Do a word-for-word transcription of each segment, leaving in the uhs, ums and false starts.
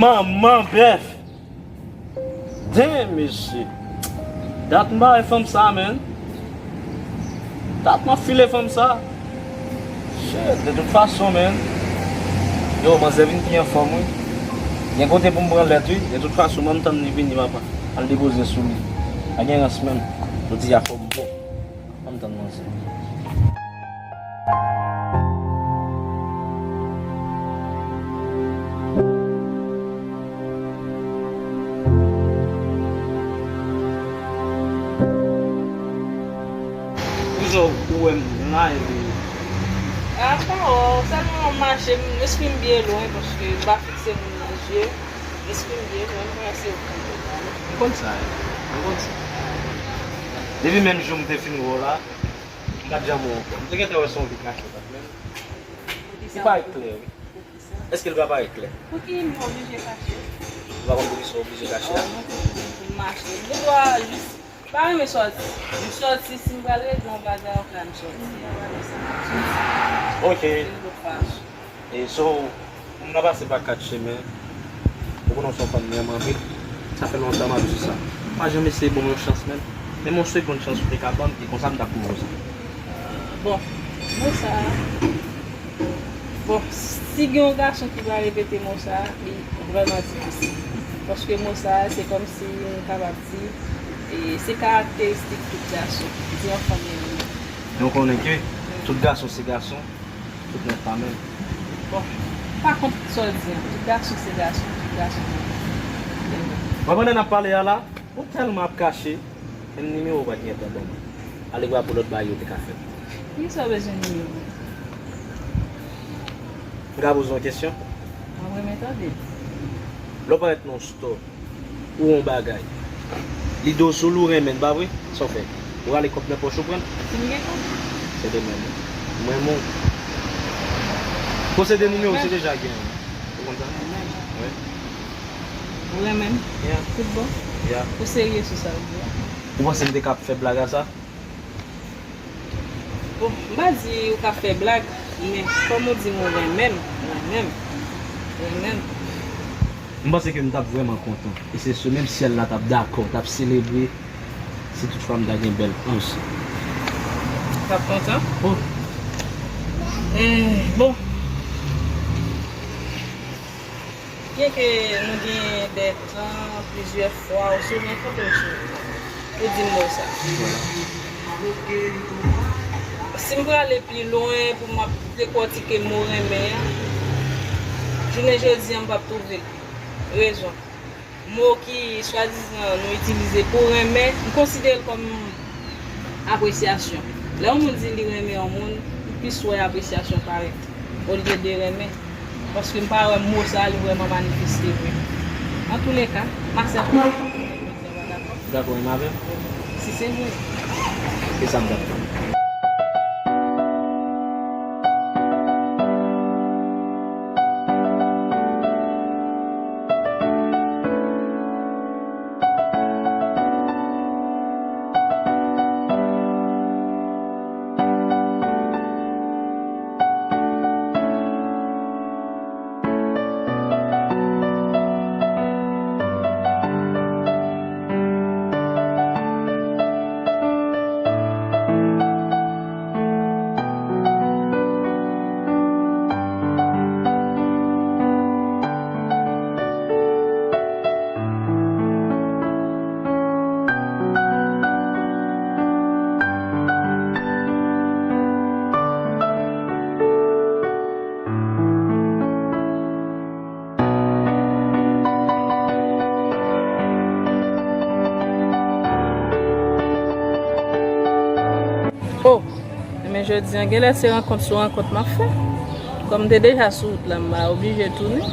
Manman bèf. Damn, mesye. Dat m pa wè fanm sa, man. Dat m ap file fanm sa. Shit, de tout fason, man. Yo, manzè vin pi anfòm, wi. Gen kote pou m pran lèt, wi. De tout fason, m ap tann li vini, papa. Al depoze sou li. Pa gen rans, menm. Jodi a fò m bon. Ann tann manzè. Kouzen, ou wè m la, epi a, pa wè w, sèlman m ap mache, m espri m byen lwen, paske m pa fikse moun nan je. Espri m byen lwen, m panse w konprann. M konn sa, m konn sa. Depi menm jou m te fin wè w la, m pa t janm wè w ankò. M te gentan wè se yon vi kache w t ap mennen. Li parèt klè, wi. Èske l pa parèt klè? Pou ki m oblije kache? Ou pa konn poukisa w oblije kache a? Oh, mwen se pou m mache. M gen dwa jis pa renmen sòti. M sòti, si m pral regle yon bagay, ok, m sòti. A pa de sa, m ap sòti. Ok. Gen lòt fason. E so, moun nan pase pa kat chemen. Ou konnen w se yon fanm m renmen anpil. Sa fè lontan m ap di sa. Pa janm eseye ban m yon chans, menm. Menm yon segonn chans ou te ka ban m, e konsa m t ap pwouve w sa. Bon, mo sa a. Bon, si gen yon gason ki va repete mo sa a, li vrèman difisil. Paske mo sa a, se kòmsi nou kapab di, e, se karakteristik tout gason. Di yon fanm renmen. Nou konnen ke tout gason se gason, tout nèg pa menm. Bon, pa kont sa w di an. Tout gason se gason, tout gason se gason. Mwen, pandan n ap pale a la, ou tèlman ap kache, menm nimewo w pa t gentan ban mwen. Alègra pou lòt bagay yo te ka fèt. Poukisa w bezwen nimewo m? M ka poze w yon kesyon? Mwen renmen tande. Lè w parèt nan yon store, ou yon bagay. Li do sou li, ou renmen l, pa vre? Sa w fè? Ou rale kòb nan pòch ou pran l? Si m gen kòb. Se de menm. M renmen w. Posede nimewo, se deja gen. Ou konn sa? Wi. Ou renmen m? Yeah. Tout bon? Yeah. Ou serye sou sa w di a? Ou panse m te ka ap fè blag a sa? Bon, m pa di ou ka fè blag, men kòm ou di m ou renmen m, ou renmen m, ou renmen m. M panse ke m t ap vrèman kontan. E se sou menm syèl la t ap dakò, t ap selebre si toutfwa m ta gen bèl anj. T ap kontan? Oh. Eh, bon. Byenke nou gen de tan, plizyè fwa, ou souvan konte m sou ou pou di m mo sa. Si m prale pi lwen pou m ap dekòtike mo renmen an, jounen jodi a m p ap twouve rezon. Mo ki swadizan nou itilize pou renmen, m konsidere l kòm apresyasyon. Lè yon moun di li renmen yon moun, li plis wè apresyasyon parèt olye de renmen. Paske m pa wè mo sa a li vrèman manifeste vre. Antouleka, m aksepte. Dakò, menm avè m? Si se vre. E sa m t ap tann. Oh, men jodi a, genlè se rankont sou rankont m ap fè. Kòm m te deja sou wout la, m pa oblije tounen.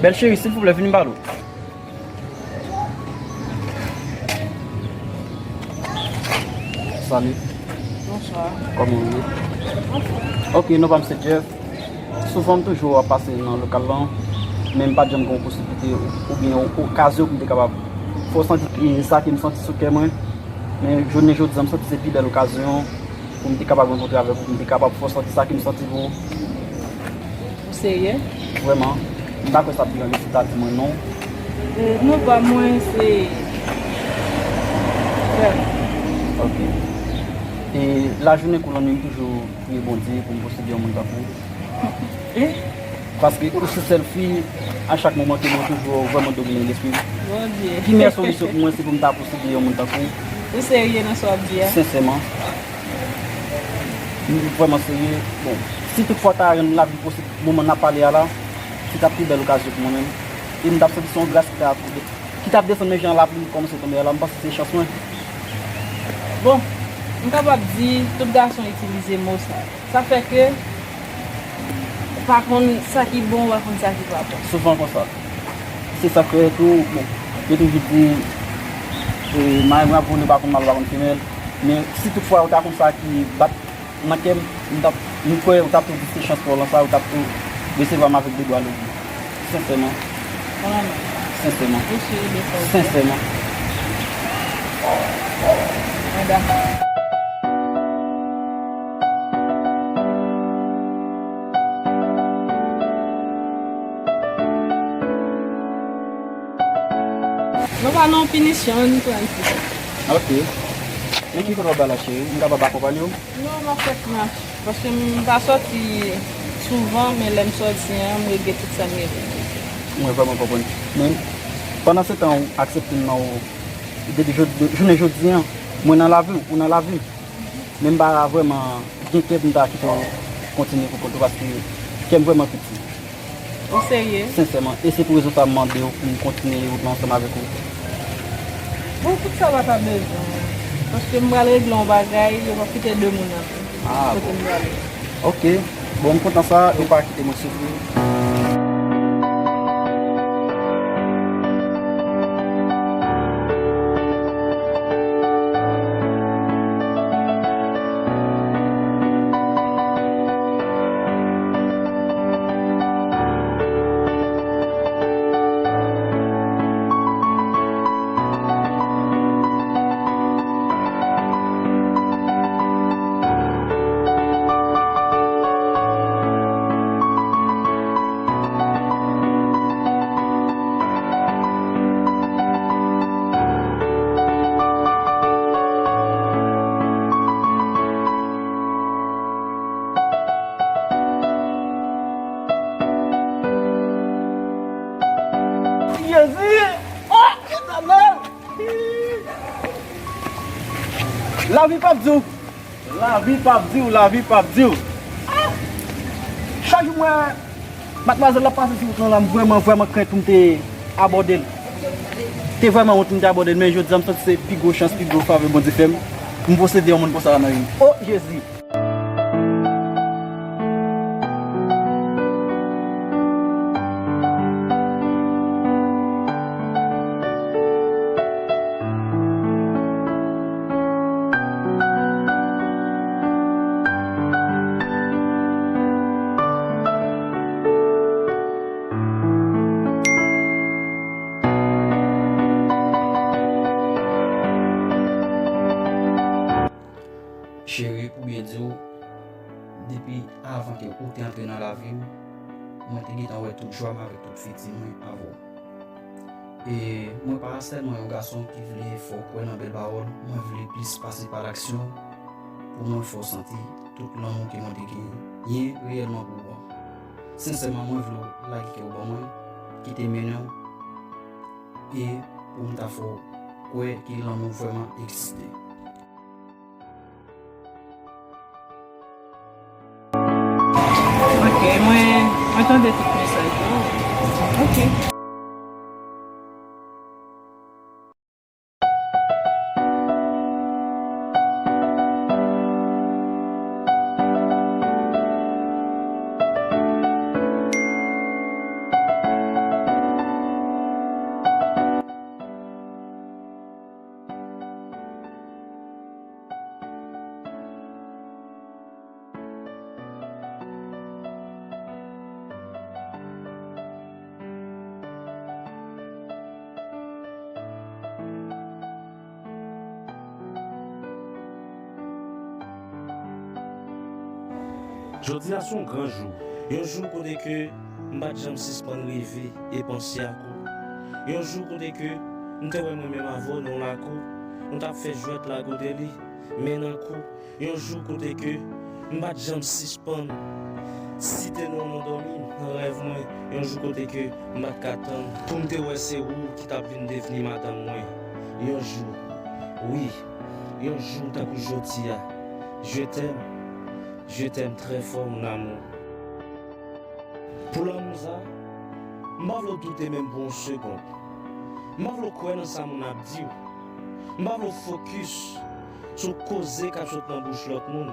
Bèl cheri, silvouplè, vini m pale w. Salut. Bonswa. Kòman w ye? Ok, non pa m se Jeff. Souvan m toujou ap pase nan lokal lan, men m pa t janm gen yon posiblite oubyen yon okazyon pou m te kapab fè w santi sa ke m santi sou kè mwen. Men jounen jodi a, m santi se pi bèl okazyon pou m te kapab rankontre avèk ou, pou m te kapab fè w santi sa ke m santi pou ou. Ou serye? Vrèman, m pa kwè sa ap deranje si w ta di mwen non. E, non pa mwen, se frè m. Ok. E lajounen kou lannwit, m toujou priye Bondye pou m posede yon moun tankou ou. E? Paske ou se sèl fi, a chak moman ke mwen toujou vrèman domine lespri m. Bondye. Pi meyè solisyon pou mwen, se pou m ta posede yon moun tankou ou. Ou serye nan sa w ap di a? Sensèman. M vrèman serye. Bon, si toutfwa ta rann lavi posib, moman n ap pale a la, se t ap pi bèl okazyon pou mwen menm. E m t ap santi se yon gras ki t ap, ki t ap desann, men jan lapli kòmanse tonbe a la, m panse se chans mwen. Bon, m kapab di, tout gason itilize mo sa. Sa fè ke ou pa konn sa ki bon, ou pa konn sa ki pa bon. Souvan konsa. Se sa k fè tou, bon, yo toujou di, e, mari ap vole pa konn mal, pa konn femèl. Men si toutfwa ou ta konn sa ki bat nan kè m, m t ap, m kwè ou t ap tou di se chans pa w lan sa, ou t ap tou resevwa m avèk de bra louvri. Sensèman. Vrèman. Sensèman. Ou sere de fè w. Sensèman. Mwen dakò. Nou pa nan yon pinisyon, nou pran ti. Ok. Men ki kote w ap bay la, cheri? M kapab akonpanye w? Non, m ap fèk mache. Paske m pa sòti souvan, men lè m sòti an, m regle tout sa m gen pou m regle. Mwen vrèman konprann. Men, pandan se tan ou aksepte m nan ou, depi jodi, jounen jodi an, mwen nan lavi w, ou nan lavi m. Men m pa vrèman gen kè pou m ta kite w kontinye pou kont ou, paske kè m vrèman piti. Ou serye? Sensèman. E se pou rezon sa m mande w pou m kontinye wout lan ansanm avèk ou. Bon, tout sa pa ta bezwen. Paske m pral regle yon bagay, yo p ap kite de moun nan men. Ah, kote m prale. Ok. Bon, m kontan sa, ou pa kite mwen soufri. Jezi! Oh, Etènèl! Lavi p ap di w. Lavi p ap di w, lavi p ap di w. Ah! Chak jou m wè madmwazèl la pase sou wout lan, la, m vrèman, vrèman krent pou m te abòde l. Te vrèman wont pou m te abòde l, men jodi a, m santi se pi gwo chans, pi gwo favè Bondye fè m. M posede yon moun konsa nan vi m. O Jezi! Cheri, pou byen di w, depi avan ke ou te antre nan lavi m, mwen te gentan wè tout jwa m avèk tout fiti mwen avè w. E mwen pa sèlman yon gason ki vle fè w kwè nan bèl pawòl, mwen vle plis pase pa laksyon pou mwen fè w santi tout lanmou ke mwen te genyen reyèlman pou ou an. Sensèman, mwen vle w lage kè w ban mwen, kite m mennen w, e pou m ta fè w kwè ke lanmou vrèman egziste. Ok, mwen, mwen tande tout mesaj yo. Ok. Jodi a se yon gran jou. Yon jou kote ke m pa t janm sispann reve e panse ak ou. Yon jou kote ke m te wè mwen menm avè w nan yon lakou, nou t ap fè jwèt lagodeli, men nan kou. Yon jou kote ke m pa t janm sispann site non w nan dòmi m, nan rèv mwen. Yon jou kote ke m pa t ka tann pou m te wè se ou ki t ap vin devni madanm mwen. Yon jou, wi, yon jou tankou jodi a. Je t'aime, je t'aime très fort, mon amour. Pou lanmou sa, m pa vle w doute menm pou yon segonn. M pa vle w kwè nan sa moun ap di w. M pa vle w fokis sou koze k ap sot nan bouch lòt moun.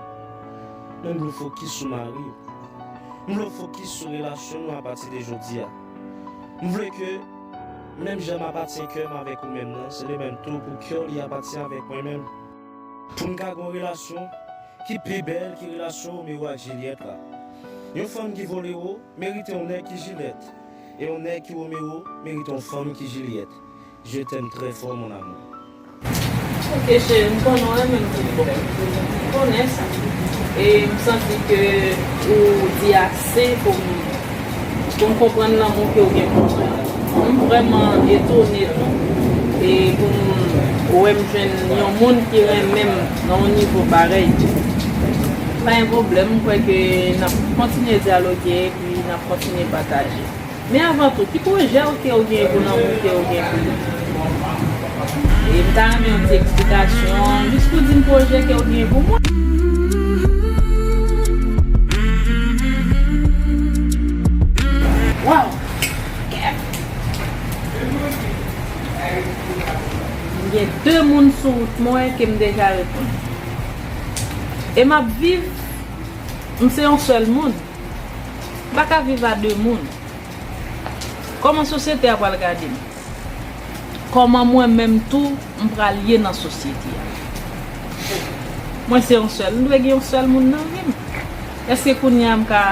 Men m vle w fokis sou mari w. M vle w fokis sou relasyon nou apati de jodi a. M vle ke menm jan m apatyen kè m avèk ou menm nan, se de menm tou pou kè w li apatyen avèk mwen menm. Pou n ka gen yon relasyon ki pi bèl ke relasyon Romeo ak Jilyèt la. Yon fanm ki Volero merite yon nèg ki Jilèt, e yon nèg ki Romeo merite yon fanm ki Jilyèt. Je t'aime très fort, mon amour. Ok, cheri, m konnen w renmen m tout bon. M konnen sa. E m santi ke ou di ase pou m, pou m konprann lanmou ke w gen pou mwen. M vrèman etone tou. E pou m wè m jwenn yon moun ki renmen m nan yon nivo parèy. Pa gen pwoblèm, m kwè ke n ap kontinye dyaloge, epi n ap kontinye pataje. Men avan tou, ki pwojè w ke w gen pou lanmou ke w gen pou li? E m ta renmen yon ti eksplikasyon, jis pou di m pwojè ke w gen pou mwen. Waw! M gen de moun sou wout mwen ke m deja reponn. E m ap viv, m se yon sèl moun. M pa ka viv a de moun. Kòman sosyete a pral gade m? Kòman mwen menm tou m pral ye nan sosyete a? Mwen se yon sèl, m dwe gen yon sèl moun nan vi m. Èske kounye a m ka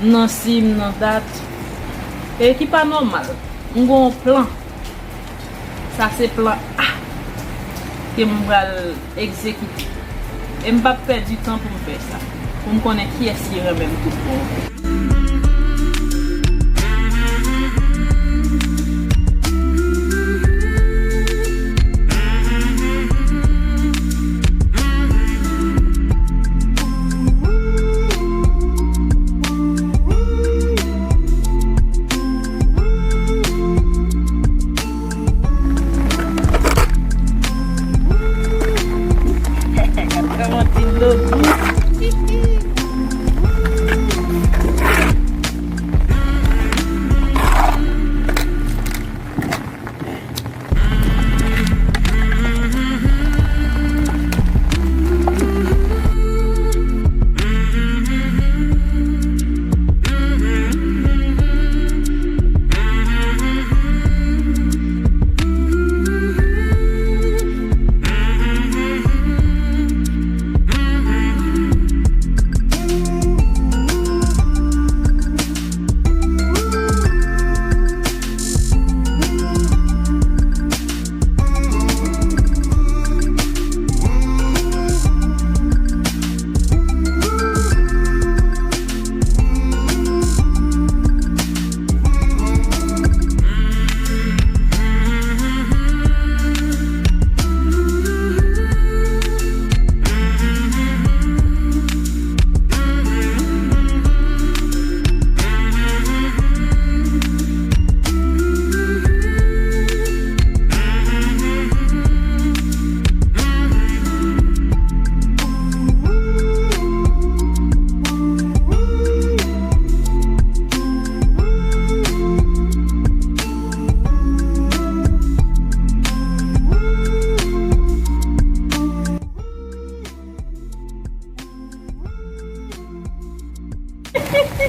nan si, m nan dat? E ki pa nòmal, m gen yon plan. Sa se plan A ke m pral egzekite. E m p ap pèdi tan pou m fè sa. Pou m konnen kiyès ki renmen m tout bon. Gad kòman ti dlo dous.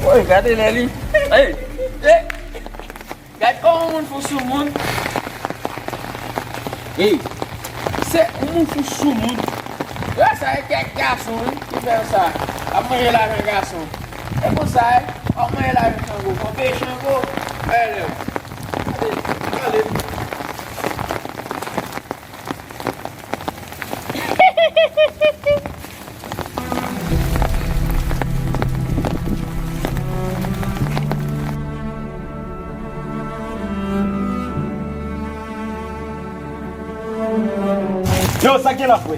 Woy, gade lè li. Ey, ey. Gad kòman yon moun fou sou moun. Ey, se yon moun fou sou moun. Yo, sa e kèk gason, wi, ki fè sa. Ap manje lajan gason. E konsa, e, w ap manje lajan chango. Konbe chango, bèlè. Gade, gade. Yo, sa k gen la, frè?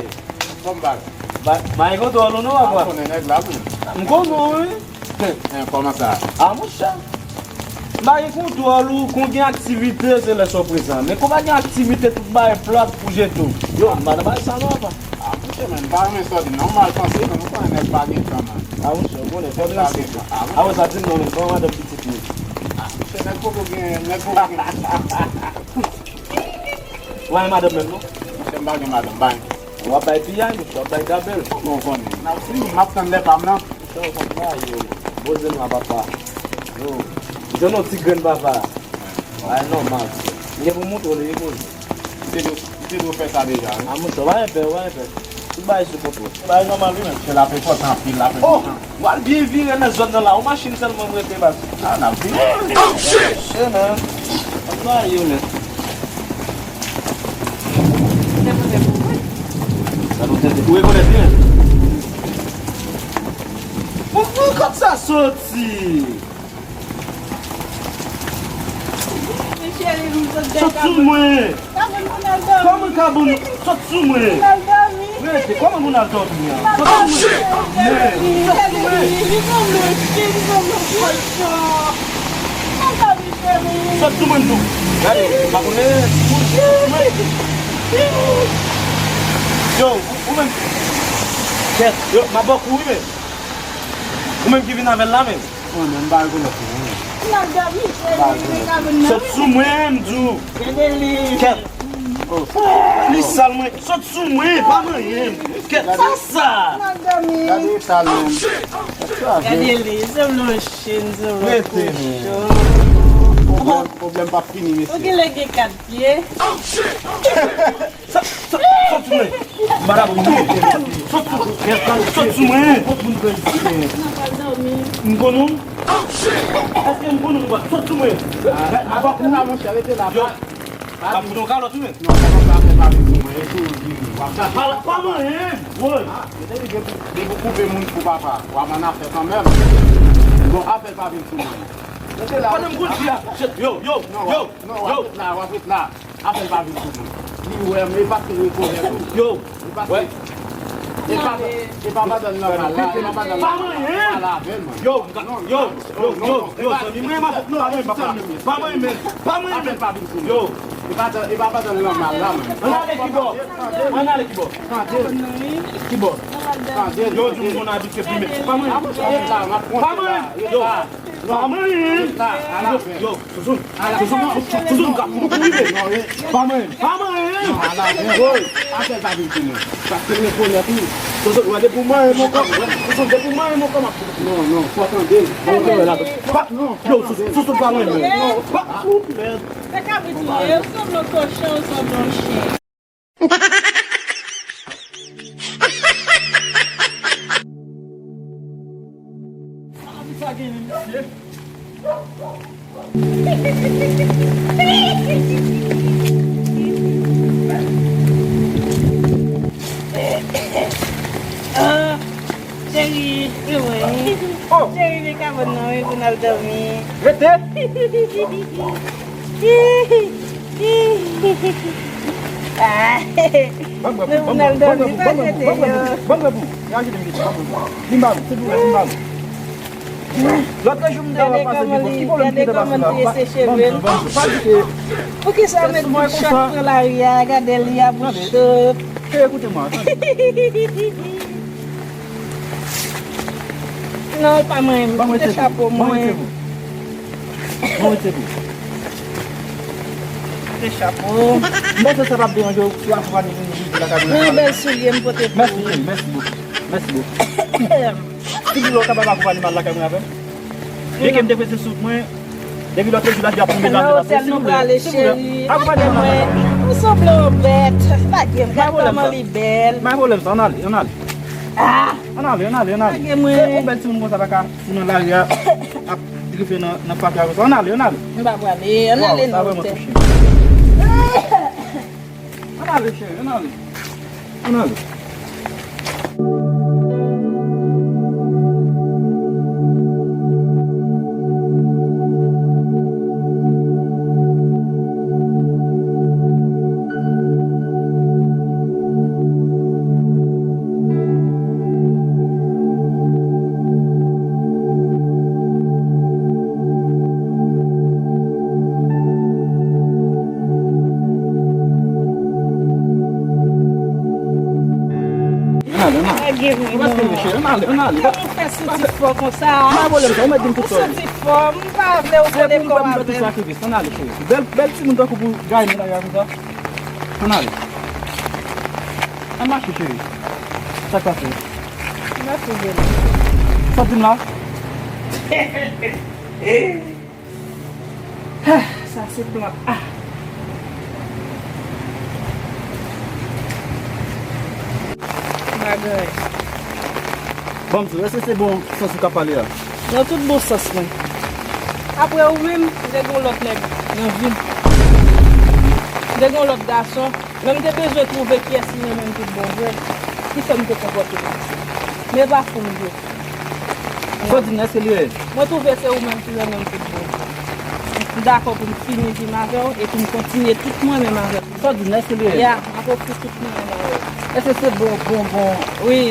Kòm bag. Ba, ba, e kontwòl ou non, papa? M konnen nèg la, wi. M konnen w, wi. Hein, kòman sa? A, monchè. M pa gen kontwòl ou, kon gen aktivite, se lè sa w prezan. Men kon pa gen aktivite, tout bagay plat pou jete w. Yo, m pa nan bagay sa non, papa. A, monchè, men, m pa renmen sa w di non, m mal panse, men ou konnen nèg pa gen tan, man. A, monchè, ou konnen, fò de respè. A, monchè. A, wè sa di m non, men, ban madanm pitit li. A, monchè, nèg poko gen, nèg poko gen. Ou pa gen madanm menm, non? Monchè, m pa gen madanm, bay. W ap bay piyay, monchè, w ap bay gabèl. Kòman w konnen? N ap fini, m ap tann lè pa m nan. Monchè, w konn pa, yo. Poze nwa, papa. Yo. Jwenn yon ti grenn, papa. Bagay nòmal. M gen pou m montre w li, wi, poze. M te dwe, m te dwe fè sa deja, wi. A, monchè, w pa gen pè, w pa gen pè. Tout bagay sou kontwòl. Bagay nòmal, wi, men. Monchè, l ap enpòtan anpil, l ap enpòtan. W al byen vire nan zòn nan la. Yon machin sèlman m rete, baz. A, n ap vire. Oh, shit! Shit, man. Anplwaye yo nèt. Sa nou tande? Ou rekonèt byen? Bon, bon, kot sa soti? Sot sou mwen! Kòman ka bon? Sot sou mwen! Rete, kòman moun al dòmi a? Sot sou mwen! Men, sot sou mwen! Sot sou mwen, m di w! Gade, m pa konnen, sot sou mwen! Yo, ou menm! Kèt, yo, m ap ba w kou, wi, men! Ou menm ki vin avè l la, men! Mwen menm, m pa rekonèt li, mwen menm. M ap dòmi, cheri, m vin ka vin nan. Sot sou mwen, m di w. Gade li. Kèt. Oh. Li sal mwen. Sot sou mwen, pa manyen m. Kèt, sa sa? M ap dòmi. Gade sal mwen. Gade li, se vle yon chen, se vle yon kochon. Pwoblèm, pwoblèm p ap fini, mesye. Ou genlè gen kat pye. Sa, sa, sot sou mwen. Madam, sot sou, sot sou mwen. M konnen w. Èske m konnen w? Sot sou mwen. Aba kou la, monchè, rete la. Yo. M ap fout yon kalòt, wi, men. Non, kòman sa fè pa vin sou mwen? E sou ou vini. W ap chache. Pa, pa manyen, woy. Ah, depi, depi, depi w koupe moun pou papa, w ap ann afè kanmenm. Bon, afè pa vin sou mwen. Rete la. Pandan m kondi a, yo, yo, yo, yo. Non, w ap ret la, w ap ret la. Afè l pa vin sou mwen. Li wè m, e pa se rekonèt ou. Yo. E pa se, e pa, e pa madanm nòmal la, e pa madanm nòmal la. Pa manyen. Pale avè l, mwen. Yo, yo, yo, yo, yo, zanmi, mwen, mwen, non, mwen, papa. Pa manyen, men. Pa manyen, men. Afè l pa vin sou mwen. Yo. E pa, e pa madanm nòmal la, mwen. Ann ale kibò? Ann ale kibò? Tande. Kibò? Tande. Yo, di m konn abitye filme. Pa manyen. Pa manyen. Yo. Pa manyen. Yo, Sousoun. Sousoun, Sousoun, Sousoun, ka pou nou rive. Pa manyen. Pa manyen. Woy. Afè l pa vin sou mwen. Paske m rekonèt ou. Sousoun, w a depi w manyen mon kò. Sousoun, depi w manyen mon kò, m ap. Non, non, fò tande. Bon, non, non. Yo, Sousoun, Sousoun, pa manyen. Non. Pa, souple. Se ka vin sou mwen, ou sanble yon kochon, ou sanble yon chen. Sa gen menm, mesye. Ah, cheri, e mwen. Oh. Cheri, vin ka ban m nan, wi, pou n al dòmi. Rete. Ah. Ban m bwè pou, ban m bwè pou, ban m bwè pou, ban m bwè pou, ban m bwè pou, ban m bwè pou. Rajoute m, ban m bwè pou. Vin ba m, silvouplè, vin ba m. Lòt jou m te wè pase pi bon. Ki pwoblèm ki te pase la? Ban m, ban m, pa kite. Poukisa met bouch chòt pran lari a? Gade li a bouch chòt. Hey, écoutez-moi, attendez. Non, pa mwen. Ban mwen kite chapo mwen. Ban mwen kite pou. Ban mwen kite pou. Kite chapo. M panse sa p ap deranje w si w akonpanye nou rive lakay mwen. Nan bèl soulye m pote pou ou. Mèsi, cheri, mèsi bokou. Mèsi bokou. Si w kapab akonpanye m al lakay mwen avè m. Byen ke m te prese sou wout mwen. Depi lòt jou la, di ap tonbe nan otèl nou prale, cheri. Akonpanye mwen. Ou sanble yon bèt. Lage m, gad kòman li bèl. Pa gen pwoblèm sa, ann ale, ann ale. Ah! Ann ale, ann ale, ann ale. Lage mwen. Se yon bèl timoun konsa pa ka, ou nan lari a, ap drive nan, nan pati a konsa. Ann ale, ann ale. M pa prale, ann ale nan otèl. Ann ale, cheri, ann ale. Ann ale. Ou pa sere, cheri, ann ale, ann ale. Kòman w fè santi fò konsa? Pa pwoblèm sa, ou mèt di m tout sa w vle. Ou santi fò, m pa vle w kole kò w avè m. Ann ale, cheri. Bèl, bèl timoun tankou pou gaye nan lari a konsa. Ann ale. Ann mache, cheri. Sa k pase? M pa twouve l. Sa w di m la? Sa se plan A. Bagay. Ban m di w, èske se bon sans ou ka pale a? Nan tout bon sans mwen. Apre ou menm, m te gen yon lòt nèg nan vi m. M te gen yon lòt gason. Men m te bezwen twouve kiyès ki renmen m tout bon vre, ki fè m te konpòte m konsa. Men pa fou m ye. Sa w di m nan, èske li rèd? Mwen twouve se ou menm ki renmen m tout bon vre. M dakò pou m fini vi m avè w e pou m kontinye tout mwen menm avè w. Sa w di m nan, èske li rèd? Ya, m ap ofri tout mwen menm avè w. Èske se bon, bon, bon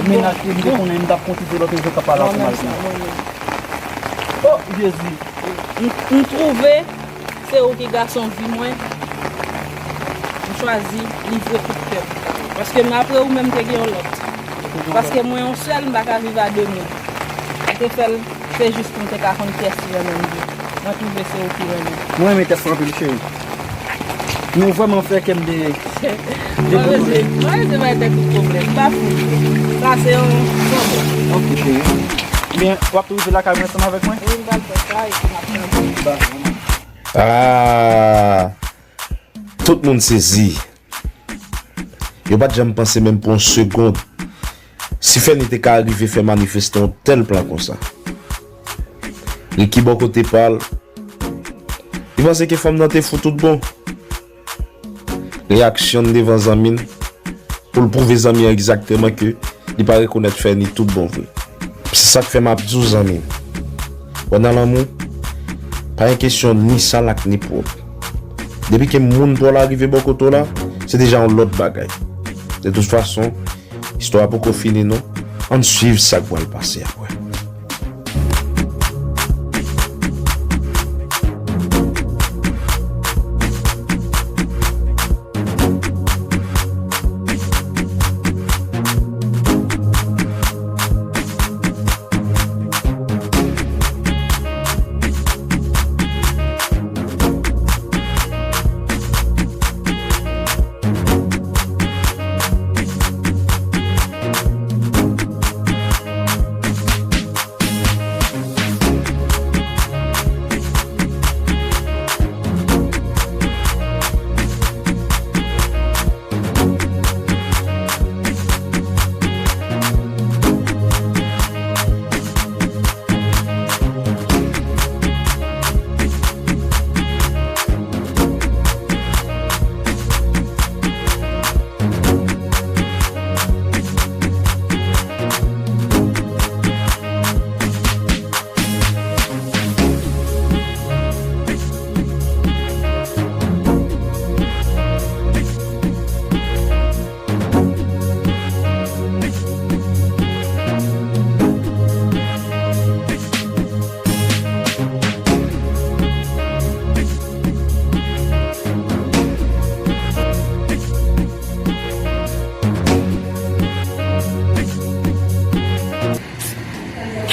mennaj ke m te konnen m t ap kontinye lòt jou k ap pale ansanm avèk mwen? Oh, Jezi! M, m twouve se ou ki gason vi mwen. M chwazi livre tout kè m. Paske m apre ou menm te gen yon lòt. Paske mwen yon sèl, m pa ka viv a de moun. Sa te fè l, se jis pou m te ka konn kiyès ki renmen m vre. Mwen twouve se ou ki renmen m. Mwen renmen tèks ou anpil, cheri. Men ou vrèman fè kè m de, de pwoblèm. Mwen rete bay tèt ou pwoblèm. Pa fou. Sa se yon pwoblèm. Ok, cheri. Ebyen, w ap tou rive lakay mwen ansanm avèk mwen? Wi, m pral fè sa, epi m ap tann ou. Ah, tout moun sezi. Yo pa t janm panse menm pou yon segond si Fèni te ka rive fè manifeste yon tèl plan konsa. Ricky bò kote pa l, li panse ke fanm nan te fou tout bon. Reyaksyon l devan zanmi l, pou l pwouve zanmi an egzakteman ke li pa rekonèt Fèni tout bon vre. Se sa k fè m ap di w, zanmi m, wè, nan lanmou, pa gen kesyon ni sal ak ni pwòp. Depi ke moun pa w la rive bò kote w la, se deja yon lòt bagay. De tout fason, istwa a poko fini non. Ann swiv sa k pral pase apre.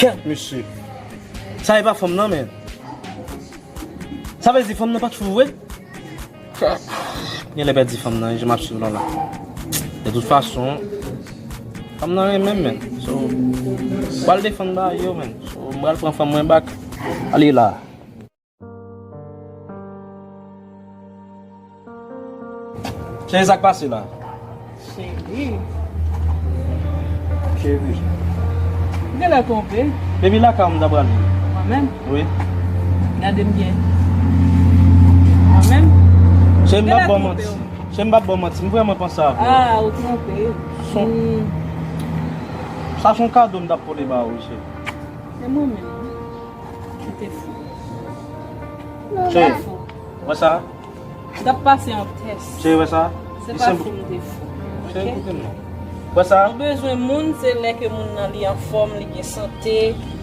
Kèt, mesye. Sa e pa fanm nan, men. Sa vle di fanm nan pa t fou vre? Genlè pèdi fanm nan, jan m ap swiv lan la. De tout fason, fanm nan renmen m, men. So, m pral defann bagay yo, men. So, m pral pran fanm mwen back. Ale la. Cheri, sa k pase la? Cheri. Cheri. M genlè twonpe. Baby, lakay ou m ta pral ye. Mwen menm? Wi. Gade m byen. Mwen menm? Cheri, m p ap ba w manti. Cheri, m p ap ba w manti. M vrèman panse avè w. Ah, ou twonpe. Son. Hmm. Sa se yon kado m t ap pote ba ou, cheri. Se mwen menm, wi. Ou te fou. Cheri, wè sa? M t ap pase yon tès. Cheri, wè sa? Se pa fou m te fou. Cheri, koute m non. Wè sa? Nou bezwen moun, se lè ke moun nan li anfòm, li gen sante,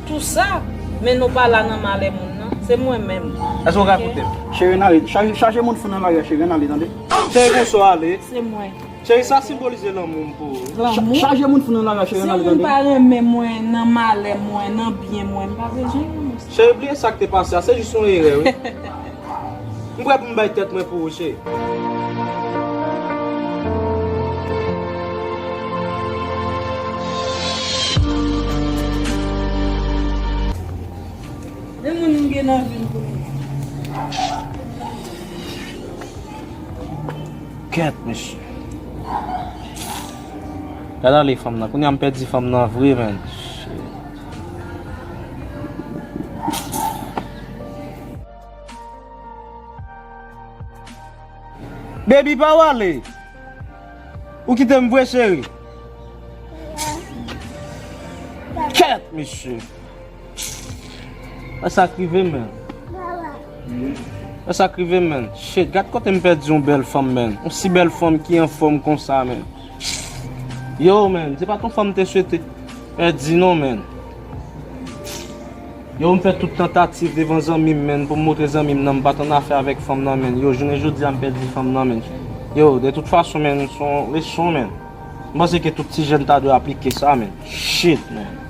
tou sa. Men nou pa la nan malè moun nan. Se mwen menm. Èske w ka koute m? Cheri, ann ale. Chaje, chaje moun fou nan lari a, cheri, ann ale, tande? Cheri, konsa w ale. Se mwen. Cheri, sa senbolize lanmou m pou ou. Lanmou? Chaje moun foun nan lari a, cheri, Si n al yon moun tande. Pa renmen mwen nan malè mwen, nan byen mwen, m pa bezwen lanmou. Cheri, bliye sa k te pase a, se jis yon erè, wi. M prè pou m bay tèt mwen pou ou, cheri. Men moun m gen nan vi m pou li. Kèt, mesye. Gad ale fanm nan. Kounye a m pèdi fanm nan vre, menn. Baby, pa w ale. Ou kite m vre, cheri. Kèt, mesye. Wè sa k rive m, menn. Wè sa k rive m, menn. Shit, gad kote m pèdi yon bèl fanm, menn. Yon si bèl fanm ki anfòm konsa, menn. Yo, menn, se pa t yon fanm m te swete pèdi, non, menn. Yo, m fè tout tantativ devan zanmi m, menn, pou m montre zanmi m nan m pa t annafè avèk fanm nan, menn. Yo, jounen jodi a, m pèdi fanm nan, menn. Yo, de tout fason, menn, se yon leson, menn. M panse ke tout ti jèn ta dwe aplike sa, menn. Shit, menn.